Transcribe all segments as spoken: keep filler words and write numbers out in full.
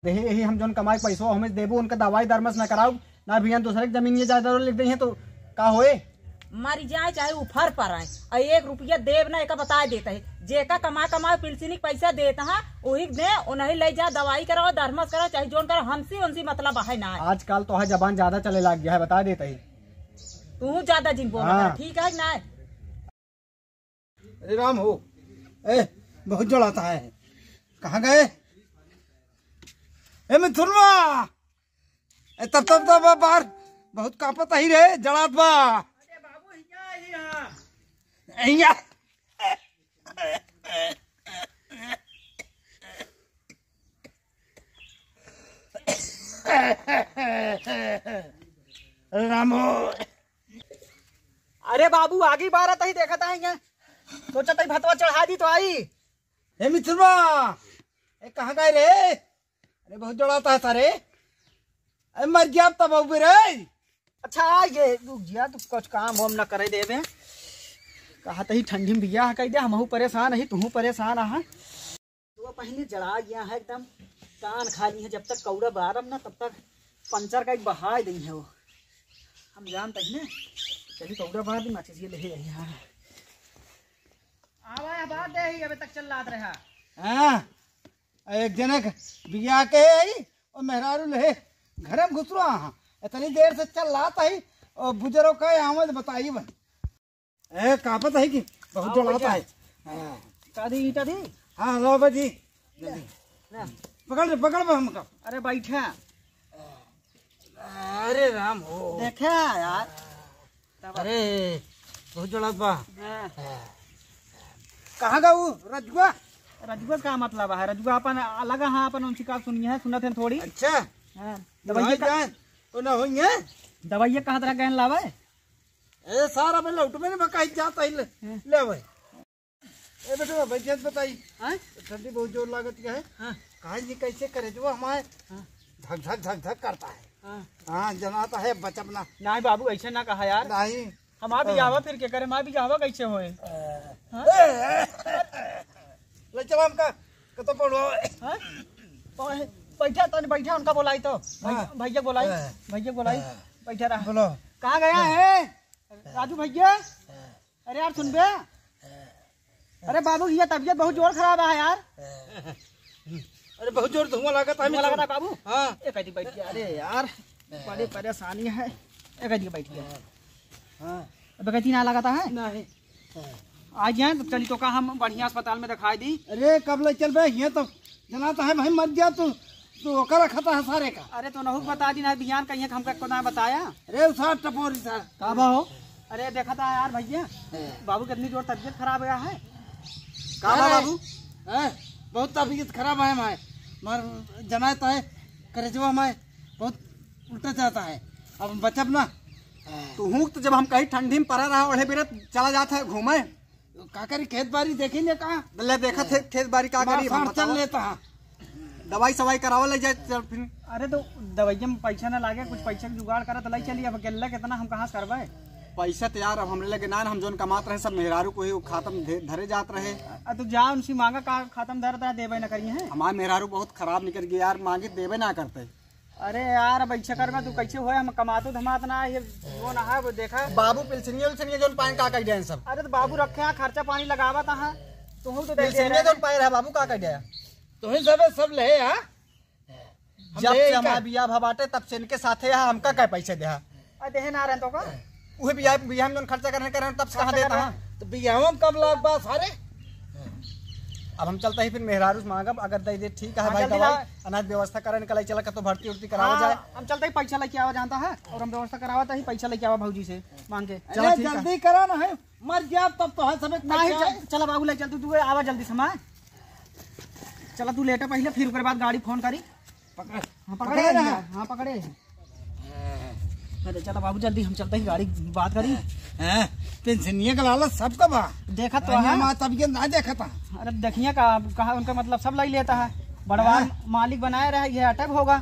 देहे, यही हम जौन कमाई पैसो हमें देबू, उनका दवाई दरमस न कराऊ, ना भैया दूसरे के जमीन ये जायदाद लिख दे हैं तो का होए? मर जाए चाहे उफर पर आए, और एक रुपया देब ना, एका बता देता है, जेका कमा कमा पिलसिनी के पैसा देता है, वही दे, उन्हीं ले जा, दवाई कराओ, दरमस कराओ, चाहे जौन करो, हमसे उनसे मतलब है ना। आजकल तो है जबान ज्यादा चले लग गया है, बता देता है। तू ज्यादा जिन बोला हाँ। कर, ठीक है ना? अरे राम हो, ए, बहुत जोर आता है। कहाँ गए? ए मिथुनवा, ए तब तब तब बार बहुत कांपत ही रे, जड़ात बा। अरे बाबू, हिया, हिया। हिया। अरे रामो। अरे बाबू, आगी बारत ही देखत आई है। सोचत ही भतवा चढ़ा दी तो आई। हे मिथुनवा, ए कहाँ गए रे? अरे बहुत जोर आता है सारे। अरे मर गया अब तब अबे रे। अच्छा ये रुक जिया, तू कुछ काम वाम ना करे देबे। कहा तही ठंडी में बियाह कह दे, हमहू परेशान ही, तुहू परेशान आहा। तो पहले जड़ा गया है एकदम, कान खाली है, जब तक कौड़ा बारम ना तब तक पंचर का एक बहाय दई है वो। हम जानते हैं ना, चली कौड़ा बार दी, माचिस ये ले आई। हाँ। आवा है बात दे ही, अबे तक चल लात रहा। हाँ, एक जनक बिया के आई और मेहरारू ले घर में घुस रहा। हाँ, इतनी देर से चल लात आई और बुजुर्ग का आवाज बताई बन। ए, कापत है कि बहुत हाँ, जोर आता भैया। है। हाँ। का दी, ईटा दी? हाँ, लो बा जी। जल्दी। ना। पकड़, पकड़ बा हमका। अरे, बैठा। अरे राम हो। देखे यार। तब अरे, बहुत जोर आता बा। हाँ। कहाँ गऊ रजुआ? रजुआ का मतलब है? रजुआ अपन अलग, हाँ, अपन उनसे का सुनिए है, सुनत है थोड़ी। अच्छा। हाँ। दवाइया भाई का जान, तो ना होइए। दवाइया कहाँ तरह गहन लावे? ए, सारा में लौट में नहीं बकाई जाता ही ले, हाँ। ले भाई। ए बेटवा, भाई जान बताई। हाँ? ठंडी बहुत जोर लागत है। हाँ। कहाँ जी कैसे करे जो हमारे हाँ। धक धक धक धक करता है। हाँ। हाँ, जनाता है बचब ना। नहीं बाबू, ऐसे ना कहा यार। नहीं। हमार हाँ। बियाहवा फिर के करे, हमार बियाहवा कैसे होए? हाँ? ले चला हमका, कतो पड़ो। हाँ? बैठा तनी, बैठा, उनका बोलाई तो। भैया, हाँ। भैया बोलाई, हाँ। भैया बोलाई, हाँ। बैठा रहा। बोलो। कहाँ गया है राजू भैया? अरे यार सुन बे। अरे बाबू, ये तबीयत बहुत जोर खराब है यार। अरे बहुत जोर धुआं लागत है धुआं मित्र। लागत है बाबू? हाँ। एक आदमी बैठ गया। अरे यार, बड़ी परेशानी है। एक आदमी बैठ गया। हाँ। अब कहती ना लागत है? नहीं। आ जाए तो चली तो का हम बढ़िया अस्पताल में दिखाई दी। अरे कब ले चल बे, ये तो जनाता है भाई, मर गया तू, तू ओकर रखता है सारे का। अरे तो नहुक बता दी ना, बिहान कहिए कि हमका को ना बताया। अरे उ सार टपोरी सार। का बा हो? अरे देखा था यार भैया, हैं। बाबू के इतनी जोर तबीयत खराब गया है। का बा अरे, बाबू? हैं, बहुत तबीयत खराब है हमारे, मर जनाता है, करेजवा हमारे बहुत उल्टा जाता है, अब हम बचब ना। तू हूँ तो जब हम कहीं ठंडी में पड़ा रहा, ओढ़े बेरे चला जाता है घूमे। का करी, खेत बारी देखी ने का? ले देखा थे, खेत बारी का करी, हम मार सार चल बतावा। लेता है। दवाई सवाई करावा ले जाए चल फिर। अरे तो दवाइया में पैसा ना लागे, कुछ पैसा के जुगाड़ करा तो लाई चली। अब अकेला कितना हम कहाँ से करवाए? पैसा तो यार अब हमरे लगे ना, हम जोन कमात रहे सब मेहरारू को ही वो खातम धे-, धरे जात रहे। आ तो जा उनसे मांगा का खातम धर दे, देबे ना करिए हैं। हमारे मेहरारू बहुत खराब निकल गई यार, मांगे देबे ना करते। अरे यार, अब ऐसे करबे तू कैसे होए? हम कमातो धमात ना, ये वो ना है, वो देखा। बाबू पिलसनिया उलसनिया जोन पाए का कर जाए सब। अरे तो बाबू रखे हैं, खर्चा पानी लगावत है, तुहू तो दे दे पिलसनिया रहे। जोन पाए रहा बाबू का कर जाए? तुही सबे सब ले, हाँ? हम जब ले से का? हमारा बियाह भा बाटे तब से इनके साथे यहाँ हमका का पैसे दे हा? आ, देहे ना रहन तो का? उहे बियाह, बियाह में जोन खर्चा करने, करने तब से कहाँ खर्चा देता करने। हाँ? तो बियाह में कब लाग बा सारे? अब हम चलता ही फिर मेहरारू से मांगब, अगर दे दे ठीक है हाँ, भाई, जल्दी दवाई ला। अनाज व्यवस्था करन के लिए चला, कतो भर्ती उर्ती करावा हाँ, जाए। हम चलता ही पैसा लेके आवा जानता है, और हम व्यवस्था करावा ता ही पैसा लेके आवा भौजी से मांग के। चला अरे ठीक है। जल्दी करा ना है, मर गया तब तो है सबे नहीं, पैसा। चल, चला बाबू ले चल तू, तू आवा जल्दी से माँ। चला तू लेटा पहले, फिर ओकरे बाद गाड़ी फोन करी। पकड़। हाँ, पकड़े पकड़े हैं ना। भैया, हाँ, पकड़े हैं। अरे, चला बाबू, जल्दी हम चलते ही गाड़ी बात करी। हैं? पेंशनिया का लालच सबका बा। देखा तो अरे, है। माँ तब ये ना देखा था। अरे, देखिए का, कहा उनका मतलब सब लाई लेता है। बड़वार हैं? मालिक बनाए रहे, ये अटक होगा।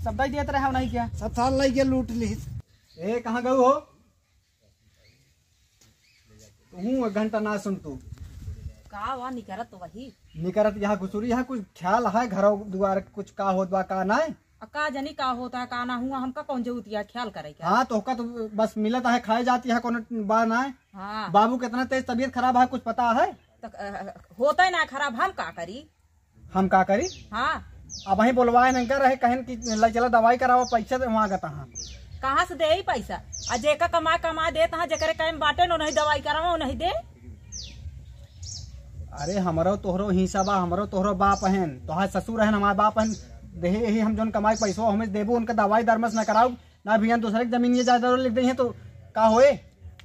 सब दई देत रहे, नहीं क्या? सब साल लाई के लूट ली। ए, कहाँ गऊ हो? तू एक घंटा ना सुन तू। का वा निकरत वही? निकरत यहाँ घुसुरी है, कुछ ख्याल है घर दुआर कुछ का होत बा का नाय? आ का जानी का होता है का ना हुआ, हमका कौन जरूरत है ख्याल करे के? हाँ, तोहका तो बस मिलत है, खाए जाती है, कोनो बा नाय। हाँ। बाबू कितना तेज तबीयत खराब है, कुछ पता है? तो, अ, होता ही ना खराब, हम का करी? हम का करी? हाँ। अब वहीं बोलवाए नहीं कर रहे, कहन कि ले चला दवाई करावा, पैसा दे, वहाँ गता हाँ। कहाँ से दे ही पैसा? आ जेका कमा कमा देत हाँ, जेकरे कायम बाटे न, नहीं दवाई करावा, नहीं दे। अरे हमरो तोहरो हिस्सा बा, हमरो तोहरो बाप हन, तोहार ससुर हन, हमार बाप हन, देहे यही हम जौन कमाई पैसवा हमें देबू, उनका दवाई दरमस न कराऊ, ना भैया दूसरे के जमीन ये जायदाद लिख दे तो का होए?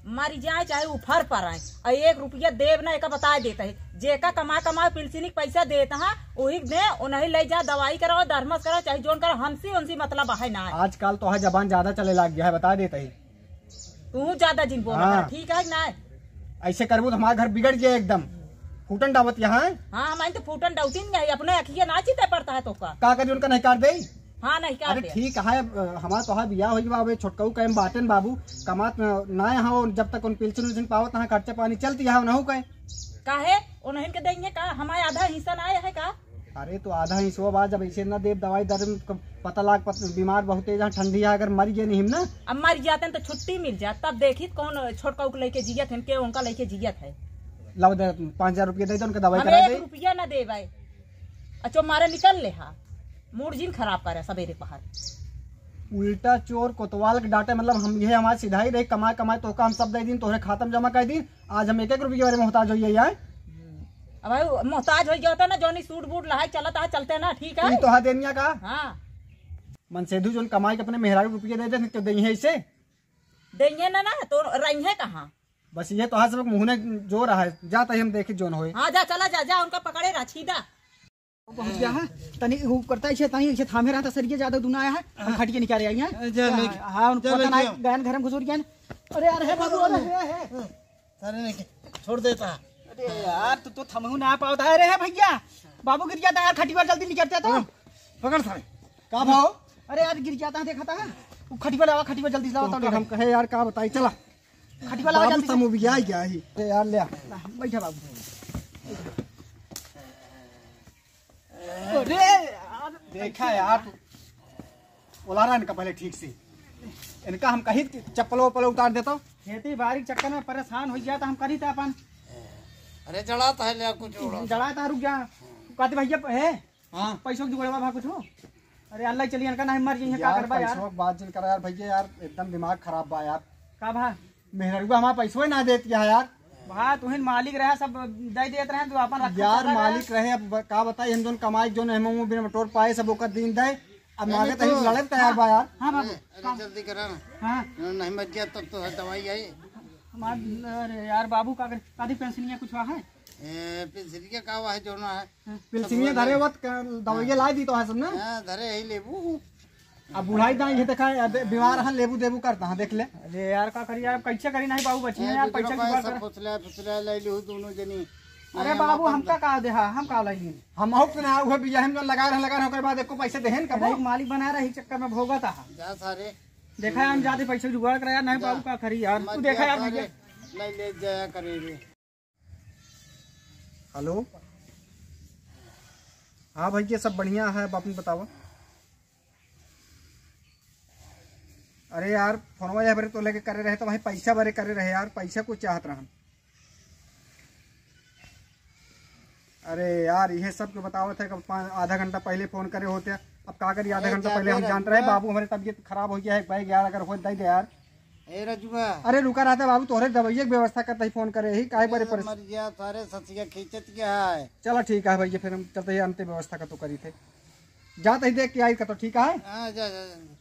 मर जाए चाहे उफर पर आए, और एक रुपया देब ना, एका बताए देता है। जेका कमा कमा पिलसिनी के पैसा देता है, वही दे, उन्हें ले जा, दवाई कराओ, दरमस कराओ, चाहे जोन करो, हमसे उनसे मतलब है ना। आजकल तो है जबान ज्यादा चले लग गया है, बता देता है। तू ज्यादा जिन बोला हाँ। कर, ठीक है ना? ऐसे करबू तो हमारा घर बिगड़ गया एकदम, फूटन डावत यहाँ है। हाँ, हम तो फूटन डाउती नहीं है, अपने अखिया ना चिते पड़ता है तो का? का करी उनका नहीं काट दे? हाँ, नहीं, क्या अरे दे? ठीक है, अब, अ, हमार तोहार बियाह होई बा, अबे छोटकऊ कहे बाटेन बाबू, कमात न, ना यहाँ, और जब तक उन पेंशन उलशन पावत, यहाँ खर्चा पानी चलती है, उनहु कहे। काहे? उन्हन के देंगे का? हमारे आधा हिस्सा ना आया है का? अरे तो आधा हिस्सा बा, जब ऐसे ना देब दवाई दर क-, पता लाग पत-, बीमार बहुत तेज है, ठंडी है, अगर मर गए नहीं ना। अब मर जाते हैं तो छुट्टी मिल जात, तब देखी कौन छोटकऊ के लेके जियत है, के उनका लेके जियत है। लाओ दे, पाँच हजार रुपया दे दे, उनका दवाई हम करा एक दे। रुपया ना दे भाई। अच्छा, मारे निकल ले हा, मूड जिन खराब करे सबेरे पहर। उल्टा चोर कोतवाल के डांटे, मतलब हम, यह हमार सिधाई रही, कमाए कमाए तोहका हम सब दे दीन, तोहरे खाता में जमा कर दीन। आज हम एक एक रुपये के बारे में मोहताज होइए यार। अब भाई मोहताज हो गया होता ना, जोनी सूट बूट लहाई चलत आ, चलते ना, ठीक है? ई तोहार देनिया का? हाँ। मनसेधु जोन कमाई के अपने मेहरारू रुपये दे दे, तो देइहे इसे? देइहे ना, ना, तो रहिहे कहाँ? बस ये तोहार सब मुँह ने जोर है, जाता ही हम देखी जोन होए। हाँ, जा, चला जा, जा, उनका पकड़े रहा, छीदा। पहुँच गया है। तनी ऊ करता है, तनी इसे थामे रहता, सरिये ज्यादा दुना आया है। हम खटिया निकाले आई हैं। जा, लेके। हाँ, उनको जा, पता लेके ना आओ। गयन घर में घुसुर गया। अरे यार, हे बाबू, अरे, हे, हे। सारे लेके छोड़ देता। अरे यार, तू तो थमहू ना पावता। अरे हे भैया, बाबू गिर जाता है यार, खटिया जल्दी निकलते तो। हाँ, पकड़ सारे। का भाव? अरे यार, गिर जाता है, देखा था। वो खटिया लावा, खटिया जल्दी लावा, तो तो हम कहे यार, का बताई, चला। खटिया लावा बाबू जल्दी से। समूह भी आ गया ही। अरे यार, ले आ। ला, बैठा बाबू। अरे यार। देखा यार, तू ओलारा इनका पहले ठीक से। इनका हम कही कि चप्पल वप्पल उतार देता। खेती बाड़ी के चक्कर में परेशान हो गया था, हम करी था अपन। अरे जड़ा था ले कुछ उड़ा। जड़ा था, रुक जा। कहते भैया, हे, हाँ। पैसों की जुगाड़ बा कुछ हो? अरे अल्लाह चलिए, इनका नहीं मर जाइए, का यार, करबा यार? पैसों की बात जिन करा यार, भैया यार, एकदम दिमाग खराब बा यार। का भा? मेहररुआ हमारा पैसों ही ना देती है यार। भा, तुहिन मालिक रहा, सब दे देत रहे, तू अपन रख यार, सकता मालिक रहे। रहे, अब ब-, का बताई, हम जोन कमाई, जोन हम बिना मटोर पाए, सब ओकर दिन दे। अब अरे मांगे तो तो ही लड़े तैयार बा यार। हाँ बाबू, अरे, अरे, काम। जल्दी करा ना। हाँ। नहीं मर गया तब तो दवाई आई। हमार, अरे यार बाबू, का करे? आधी पेंसिलिया कुछ हुआ है? ए, पेंसिलिया का हुआ है, जो ना है। हाँ। पेंसिलिया सब धरे हुआ। वत क-, दवाइया हाँ। ला दी तो है सब ना? हाँ, धरे ही लेबू। अब बुढ़ाई दाई ये देखा, अब बीमार है, लेबू देबू करता है, देख ले। अरे यार, का करी यार, कैसे करी नहीं बाबू, बची ए, है यार, बुजुर्ग पैसा की है, जुगाड़ सब कर। फुसला, फुसला ले लू दोनों जनी। अरे नहीं, बाबू, हम हमका का दे, हाँ, हम का लाई ली? हम आउट ना, उहे बियाह में लगा रहे, लगा रहे, ओकर बाद एको पैसे देहन का अरे, मालिक बना रहे, चक्कर में भोगत है। जा सारे। देखा है, हम जाते पैसे जुगाड़ कराया, नहीं जा। बाबू, का करी यार, मर तू देखा गया यार, सारे, भैया। नहीं ले जाया करे रे। हेलो, हाँ भैया, सब बढ़िया है, अब अपन बतावा। अरे यार, फोनवा यह बरे तो लेके करे रहे, तो भाई पैसा बरे करे रहे यार, पैसा कुछ चाहत रहन। अरे यार, यह सब के बतावत है कि पाँच, आधा घंटा पहले फोन करे होते, अब का करी, आधा अरे घंटा पहले जाते हम जानते रहे, रहे। बाबू हमारे तबीयत खराब हो गया है, एक बैग यार अगर हो दे दे यार। ए रजुआ। अरे रुका रहता बाबू, तोहरे दवाइये के व्यवस्था करता ही फोन करे ही, काहे बड़े अरे परेशान? मर गया, सारे ससिया खींचत गया है। चला ठीक है भैया, फिर हम चलते ही अंतिम व्यवस्था का तो करी थे। जाता ही देख के आई का तो ठीक है? हाँ, जा, जा, जा।